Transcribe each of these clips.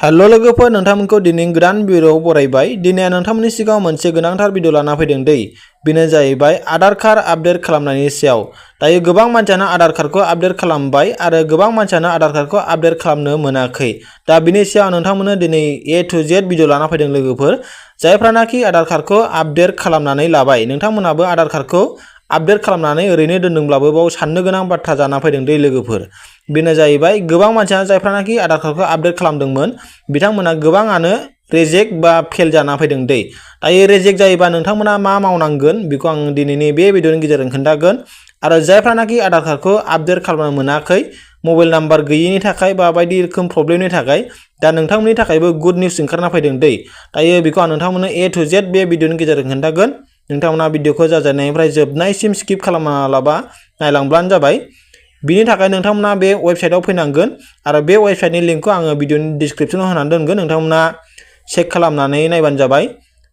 Hello लोगोफोर नोंथांमोनखौ दिनै गोदान भिडिअ'आव बरायबाय। दिनै आं नोंथांमोननि सिगाङाव मोनसे गोनांथार भिडिअ' लाना फैदों दै। बेनो जाहैबाय आधार कार्ड आपडेट खालामनायनि सायाव। दायो गोबां मानसियानो आधार कार्डखौ आपडेट खालामबाय आरो गोबां मानसियानो आधार कार्डखौ आपडेट खालामनो मोनाखै। दा बिनि सायाव नोंथांमोननो दिनै A to Z भिडिअ' लाना फैदों लोगोफोर। जायफ्रानाखि आधार कार्डखौ आपडेट खालामनानै लाबाय नोंथांमोनाबो आधार कार्डखौ आपडेट खालामनानै ओरैनो दोनदोंब्लाबो बाव साननो गोनां बाथ्रा जाना फैदों दै लोगोफोर। बेनो जाहैबाय गोबां मानसियानो जायफ्रानाखि आधार कार्डखौ आपडेट खालामदोंमोन बिथांमोना गोबाङानो रिजेक्ट बा फेल जाना फैदों दै। दायो रिजेक्ट जायोबा नोंथांमोना मा मावनांगोन बेखौ आं दिनैनि बे भिडिअ'नि गेजेरजों खोन्थागोन। आरो जायफ्रानाखि आधार कार्डखौ आपडेट खालामनो मोनाखै मबाइल नाम्बार गैयिनि थाखाय बा बायदि रोखोम प्रब्लेमनि थाखाय दा नोंथांमोननि थाखायबो गुड निउस ओंखारना फैदों दै। दायो बेखौ आं नोंथांमोननो A to Z बे भिडिअ'नि गेजेरजों खोन्थागोन। नोंथांमोना भिडिअ'खौ जागायनायनिफ्राय जोबनायसिम स्किप खालामालाबा नायलांब्लानो जाबाय। बिनि थाखाय नोंथांमोना बे वेबसाइटआव फैनांगोन आरो बे वेबसाइटनि लिंकखौ आङो भिडिअ'नि डिसक्रिप्शनाव होनानै दोनगोन। नोंथांमोना चेक खालामनानै नायबानो जाबाय।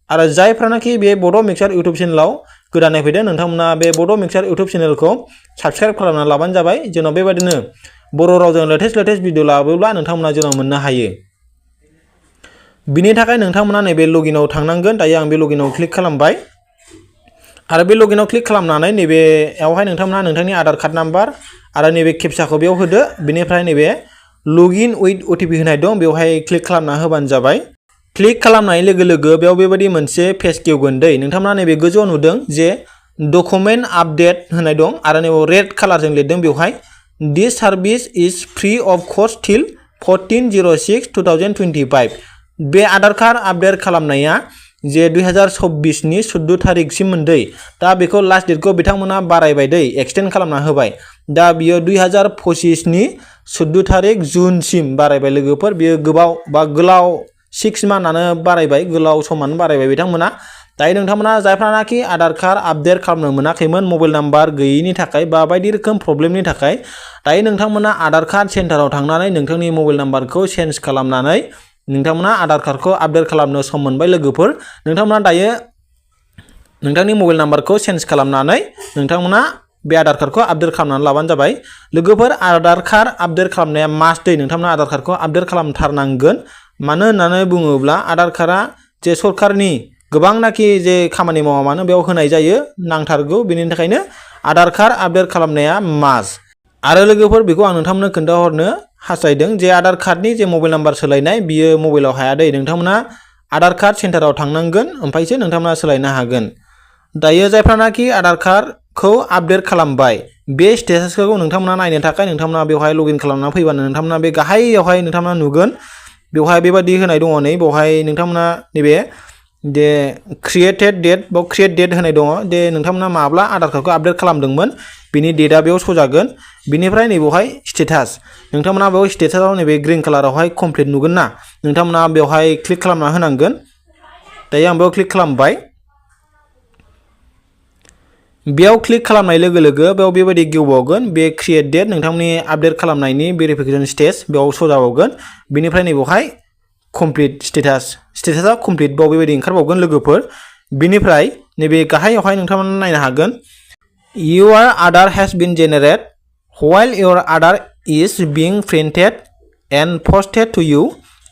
आरो जायफ्रानाखि बे बड' मिक्सार इउटिउब चेनेलाव गोदानै फैदों नोंथांमोना बे बड' मिक्सार इउटिउब चेनेलखौ साबस्क्राइब खालामना लाबानो जाबाय जेन' बेबायदिनो बर' रावजों लेटेस्ट भिडिअ' लाबोब्ला नोंथांमोना जेन' मोननो हायो। बिनि थाखाय नोंथांमोना नैबे लगिनआव थांनांगोन। दायो आं बे लगिनआव क्लिक खालामबाय आरो बे लगिनआव क्लिक खालामनानै नैबेयावहाय नोंथांमोना नोंथांनि आधार कार्ड नाम्बार आरो नैबे केपचाखौ बेयाव होदो। बेनिफ्राय नैबे लगिन उइथ OTP होनाय दं बेवहाय क्लिक खालामना होबानो जाबाय। क्लिक खालामनाय लोगो लोगो बेयाव बेबायदि मोनसे पेज खेवगोन दै। नोंथांमोना नैबे गोजौआव नुदों जे डकुमेन्ट आपडेट होनाय दं आरो नैबे रेड कालारजों लिरदों बेवहाय this service is free of cost till 14/06/2025। बे आधार कार्ड आपडेट खालामनाया जे 2026 नि 14 थारिखसिम मोनदै। दा बेखौ लास्ट डेटखौ बिथांमोना बारायबाय दै एक्सटेन्ड खालामना होबाय। दा बियो 2025 नि 14 थारिख जुनसिम बारायबाय लोगोफोर। बियो गोलाव 6 मान्थआनो बारायबाय, गोलाव समानो बारायबाय बिथांमोना। दायो नोंथांमोना जायफ्रानाखि आधार कार्ड आपडेट खालामनो मोनाखैमोन मबाइल नाम्बार गैयिनि थाखाय बा बायदि रोखोम प्रब्लेमनि थाखाय दायो नोंथांमोना आधार कार्ड सेन्टाराव थांनानै नोंथांनि मबाइल नाम्बारखौ चेन्ज खालामनानै नोंथांमोना आधार कार्डखौ आपडेट खालामनो सम मोनबाय लोगोफोर। नोंथांमोना दायो नोंथांनि मबाइल नाम्बारखौ चेन्ज खालामनानै नोंथांमोना बे आधार कार्डखौ आपडेट खालामनानै लाबानो जाबाय। लोगोफोर आधार कार्ड आपडेट खालामनाया मास्ट दै। नोंथांमोना आधार कार्डखौ आपडेट खालामथारनांगोन। मानो होननानै बुङोब्ला आधार कार्डआ जे सरकारनि गोबांनाखि जे खामानि मावा मानो बेयाव होनाय जायो, नांथारगौ। बेनि थाखायनो आधार कार्ड आपडेट खालामनाया मास्ट। आरो लोगोफोर बेखौ आं नोंथांमोननो खोन्थाहरनो हास्थायदों जे आधार कार्डनि जे मबाइल नाम्बार सोलायनाय बियो मबाइलाव हाया दै। नोंथांमोना आधार कार्ड सेन्टाराव थांनांगोन ओमफ्रायसो नोंथांमोना सोलायनो हागोन। दायो जायफ्रानाखि आधार कार्डखौ आपडेट खालामबाय बे स्टेटासखौ नोंथांमोना नायनो थाखाय नोंथांमोना बेवहाय लगइन खालामना फैबानो नोंथांमोना बे गाहायावहाय नोंथांमोना नुगोन बेवहाय बेबायदि होनाय दङ नै बेवहाय नोंथांमोना नैबे दे क्रिएटेड डेट बाव क्रिएट डेट होनाय दङ दे नोंथांमोना माब्ला आधार कार्डखौ आपडेट खालामदोंमोन बिनि डेटआ बेयाव सजागोन। बिनिफ्राय नैबेवहाय स्टेटास नोंथांमोना बेयाव स्टेटासाव नैबे ग्रीन कालारावहाय कमप्लिट नुगोन ना, नोंथांमोना बेवहाय क्लिक खालामना होनांगोन। दायो आं बेयाव क्लिक खालामबाय। बेयाव क्लिक खालामनाय लोगो लोगो बेयाव बेबायदि गेवबावगोन बे क्रिएट डेट नोंथांमोननि आपडेट खालामनायनि भेरिफिकेसन स्टेज बेयाव सजाबावगोन। बिनिफ्राय नैबेवहाय कमप्लिट स्टेटासा कमप्लिट बाव बेबायदि ओंखारबावगोन लोगोफोर। बिनिफ्राय नैबे गाहायावहाय नोंथांमोना नायनो हागोन Your Aadhar has been generated while your Aadhar is being printed and posted to you.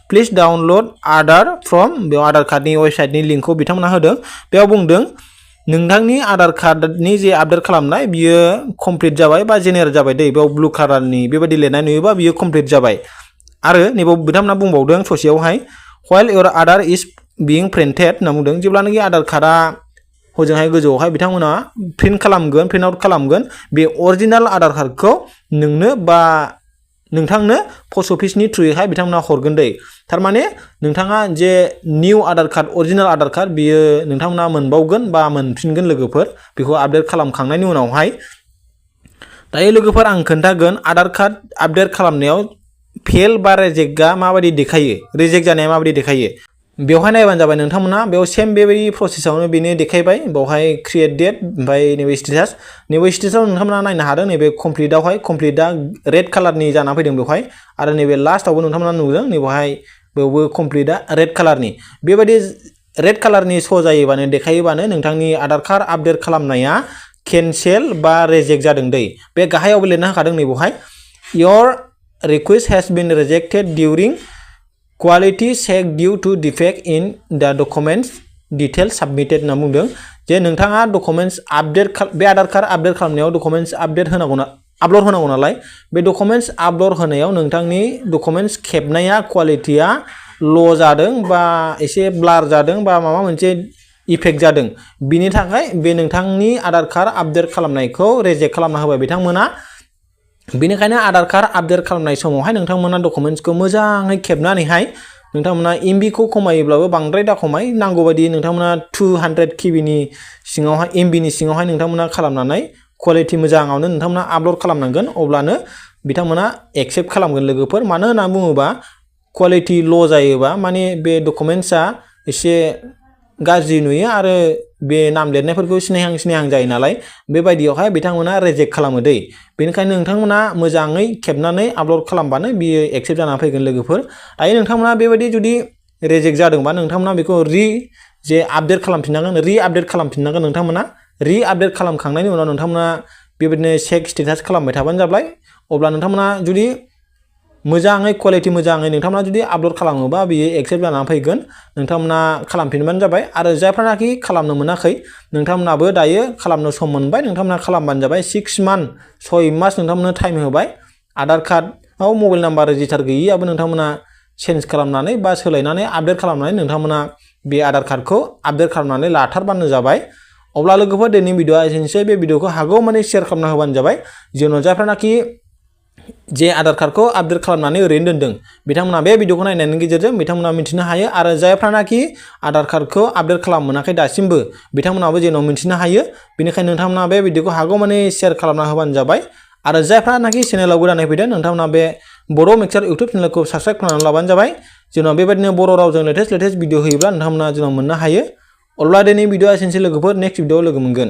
Please download Aadhar from बेयाव आधार कार्डनि वेबसाइटनि लिंकखौ बिथांमोना होदों। बेयाव बुंदों नोंथांनि आधार कार्डनि जे आपडेट खालामनाय बियो कमप्लिट जाबाय बा जेनेरेट जाबाय दै। बेयाव ब्लु कालारनि बेबायदि लिरनाय नुयोबा बियो कमप्लिट जाबाय। आरो नैबाव बिथांमोना बुंबावदों ससेयावहाय while your Aadhar is being printed होनना बुंदों जेब्लानाखि आधार कार्डआ हजोंहाय गोजौआवहाय बिथांमोना प्रिन्ट आउट खालामगोन बे अरिजिनेल आधार कार्डखौ नोंनो बा नोंथांनो पस्ट अफिसनि थ्रुयैहाय बिथांमोना हरगोन दै। थारमाने नोंथाङा जे new Aadhaar card original Aadhaar card बियो नोंथांमोना मोनबावगोन बा मोनफिनगोन लोगोफोर बेखौ आपडेट खालामखांनायनि उनावहाय। दायो लोगोफोर आं खोन्थागोन आधार कार्ड आपडेट खालामनायाव फेल बा रिजेक्टआ माबायदि देखायो, रिजेक्ट जानाया माबायदि देखायो बेवहाय नायबानो जाबाय नोंथांमोना। बेयाव सेम बेबायदि प्रसेसआवनो बेनो देखायबाय बेवहाय क्रिएट डेट ओमफ्राय नैबे स्टेटासाव नोंथांमोना नायनो हादों नैबे कमप्लिटआवहाय कमप्लिटआ रेड कालारनि जाना फैदों बेवहाय। आरो नैबे लास्टआवबो नोंथांमोना नुदों नैबेवहाय बेयावबो कमप्लिटआ रेड कालारनि बेबायदि रेड कालारनि श' जायोबानो देखायोबानो नोंथांनि आधार कार्ड आपडेट खालामनाया केनसेल बा रिजेक्ट जादों दै। बे गाहायावबो लिरना होखादों नैबेवहाय Your request has been rejected during quality check due to defect in the documents details submitted होनना बुंदों जे नोंथाङा डकुमेन्ट्स आपडेट बे आधार कार्ड आपडेट खालामनायाव डकुमेन्ट्स आपडेट होनांगौ ना आपल'ड होनांगौ नालाय बे डकुमेन्ट्स आपल'ड होनायाव नोंथांनि डकुमेन्ट्स खेबनाया क्वालिटिया ल' जादों बा एसे ब्लार जादों बा माबा मोनसे इफेक्ट जादों बिनि थाखाय बे नोंथांनि आधार कार्ड आपडेट खालामनायखौ रिजेक्ट खालामना होबाय बिथांमोना बेनिखायनो आधार कार्ड आपडेट खालामनाय समावहाय नोंथांमोना डकुमेन्ट्सखौ मोजाङै खेबनानैहाय नोंथांमोना एमबीखौ खमायोब्लाबो बांद्राय दा खमाय नांगौ बायदि नोंथांमोना 200 केबिनि सिङावहाय एमबीनि सिङावहाय नोंथांमोना खालामनानै क्वालिटी मोजाङावनो नोंथांमोना आपल'ड खालामनांगोन अब्लानो बिथांमोना एक्सेप्ट खालामगोन लोगोफोर मानो होनना बुङोबा क्वालिटी ल' जायोबा माने बे डकुमेन्ट्सआ एसे गाज्रि नुयो आरो बे नाम लिरनायफोरखौ सिनायहां जायो नालाय बेबायदियावहाय बिथांमोना रिजेक्ट खालामो दै बेनिखायनो नोंथांमोना मोजाङै खेबनानै आपल'ड खालामबानो बियो एक्सेप्ट जाना फैगोन लोगोफोर दायो नोंथांमोना बेबायदि जुदि रिजेक्ट जादोंबा नोंथांमोना बेखौ जे आपडेट खालामफिननांगोन आपडेट खालामफिननांगोन नोंथांमोना आपडेट खालामखांनायनि उनाव नोंथांमोना बेबायदिनो चेक स्टेटास खालामबाय थाबानो जाबाय अब्ला नोंथांमोना जुदि मोजाङै क्वालिटी मोजाङै नोंथांमोना जुदि आपल'ड खालामोबा बियो एक्सेप्ट जानानै फैगोन नोंथांमोना खालामफिनबानो जाबाय आरो जायफ्रानाखि खालामनो मोनाखै नोंथांमोनाबो दायो खालामनो सम मोनबाय नोंथांमोना खालामबानो जाबाय 6 मान्थ 6 मास नोंथांमोननो टाइम होबाय आधार कार्डआव मबाइल नाम्बार रेजिस्टार गैयियाबो नोंथांमोना चेन्ज खालामनानै बा सोलायनानै आपडेट खालामनानै नोंथांमोना बे आधार कार्डखौ आपडेट खालामनानै लाथारबानो जाबाय अब्ला लोगोफोर दिनैनि भिडिअआ एसेनोसै बे भिडिअखौ हागौ माने शेयार खालामना होबानो जाबाय जेन' जायफ्रानाखि जे आधार कार्डखौ आपडेट खालामनानै ओरैनो दोनदों बिथांमोना बे भिडिअखौ नायनायनि गेजेरजों बिथांमोना मिथिनो हायो आरो जायफ्रानाखि आधार कार्डखौ आपडेट खालाम मोनाखै दासिमबो बिथांमोनाबो जेन' मिथिनो हायो बेनिखायनो नोंथांमोना बे भिडिअखौ हागौ माने शेयार खालामना होबानो जाबाय आरो जायफ्रानाखि चेनेलाव गोदानै फैदों नोंथांमोना बे बर' मिक्सार इउटुब चेनेलखौ साबस्क्राइब खालामनानै लाबानो जाबाय जेन' बेबायदिनो बर' रावजों लेटेस्ट भिडिअ होयोब्ला नोंथांमोना जेन' मोननो हायो अब्ला दिनै भिडिअआ एसेनोसै लोगोफोर नेक्स्ट भिडिअआव लोगो मोनगोन